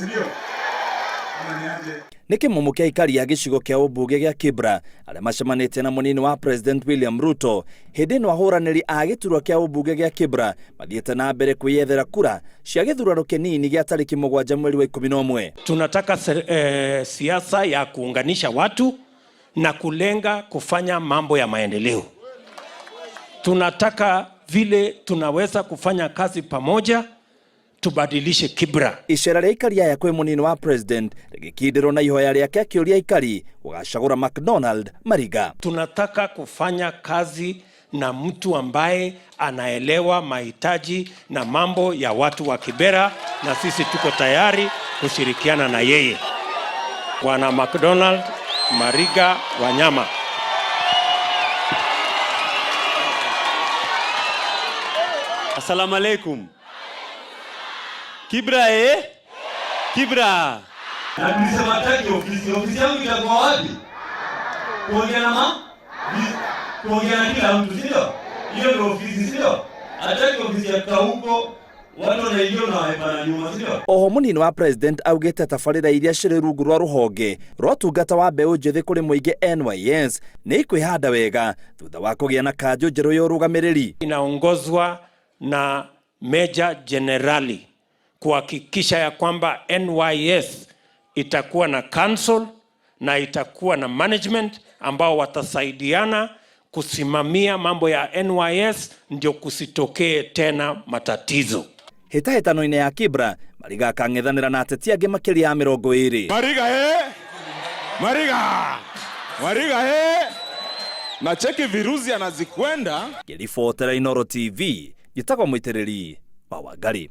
Si ndio? Ama niaje? Nĩ kĩmumu kĩa aikari a gĩcigo kĩa ũmbunge gĩa Kibra arĩa macemanĩtie na mũnini wa President William Ruto hĩndĩ ĩno ahũranĩri a gĩturwa kĩa ũmbunge gĩa Kibra mathiĩte na mbere kwĩyethera kura cia gĩthurano kĩnini gĩa tarĩki 7 mweri wa 11. Tunataka siasa ya kuunganisha watu na kulenga kufanya mambo ya maendeleo. Tunataka vile tunaweza kufanya kazi pamoja tubadilishe Kibra. Icera rĩa aikari aya kwĩ mũnini wa president rĩgĩkindĩrwo na ihoya rĩake akĩũria aikari gũgacagũra McDonald Mariga. Tunataka kufanya kazi na mtu ambaye anaelewa mahitaji na mambo ya watu wa Kibera, na sisi tuko tayari kushirikiana na yeye. Bwana McDonald Mariga Wanyama. Assalamu alaikum. Kibra eh? Kibra. Na tulisema hataki ofisi. Ofisi yangu itakuwa wapi? Kuongea na ma? Kuongea na kila mtu, si ndio? Hiyo ndio ofisi, si ndio? Hataki ofisi ya kauko, watu wanaingia na wahepa nyuma, si ndio? Oho mũnini wa president augĩte tabarĩra iria cirĩ rungu rwa rũhonge rwa ũtungata wa mbeũ njĩthĩ kũrĩ mũingĩ NYS nĩ ikwĩhanda wega thutha wa kũgĩa na kanjũ njerũ ya ũrũgamĩrĩri. Inaongozwa na Meja Jenerali kuhakikisha ya kwamba NYS itakuwa na council na itakuwa na management ambao watasaidiana kusimamia mambo ya NYS ndio kusitokee tena matatizo. Hĩtahĩtano-inĩ ya Kibra Mariga akang'ethanĩra na ateti angĩ makĩria ya 20. Mariga eh? Mariga. Mariga eh? Na cheki virusi anazikwenda. Ngĩribotera Inooro TV njĩtagwo Mũitĩrĩri wa Wangari.